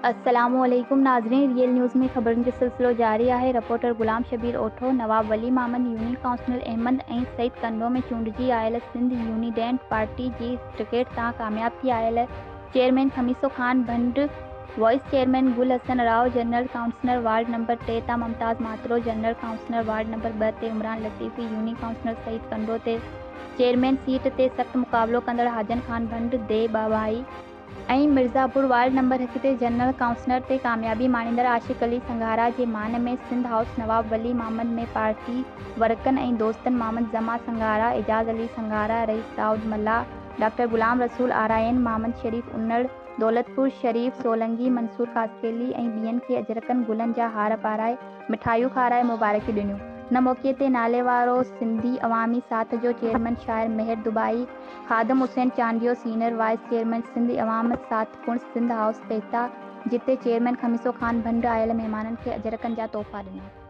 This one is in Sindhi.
السلام عليڪم ناظرين ريئل نيوز ۾ خبرن جو سلسلو جاري آهي reporter Ghulam Shabbir Otho Nawab Wali Muhammad union councillor Ahmed ۽ Saeed Kando ۾ چونڊجي آيل سنڌ يونيڊينٽ پارٽي جي ٽڪيٽ تان ڪامياب ٿي آيل chairman Khamiso Khan Bhand vice chairman Gul Hassan Rao general councillor ward number 3 تان Mumtaz Matro general councillor ward number 2 تي عمران لطيفي يونين ڪائونسلر سعيد ڪنڊو تي چيئرمين سيٽ تي سخت مقابلو ڪندڙ Hajan Khan Bhand the Babahi ۽ Mirzapur ward number 1 تي جنرل ڪائونسلر تي ڪاميابي ماڻيندڙ عاشق علي سنگهارا جي مان ۾ سنڌ هائوس نواب ولي محمد ۾ پارٽي ورڪن ۽ دوستن محمد زمان سنگهارا، اعجاز علي سنگهارا، رئيس دائود ملاح، ڊاڪٽر غلام رسول آرائين، محمد شريف انڙ، دولتپور شريف سولنگي، منصور خاصخيلي ۽ ٻين کي اجرڪن گلن جا هار پارائي مٺايون کارائي مبارڪيون ڏنيون. ان موقعي تي ناليوارو سنڌي عوامي ساٿ جو chairman Shahir Mehar Dubai, Khadim Hussain Chandio senior vice chairman Sindh Awam Sath پڻ سنڌ هائوس پهتا جتي چيئرمين خميسو خان ڀنڊ آيل مهمانن کي اجرڪن جا تحفا ڏنا.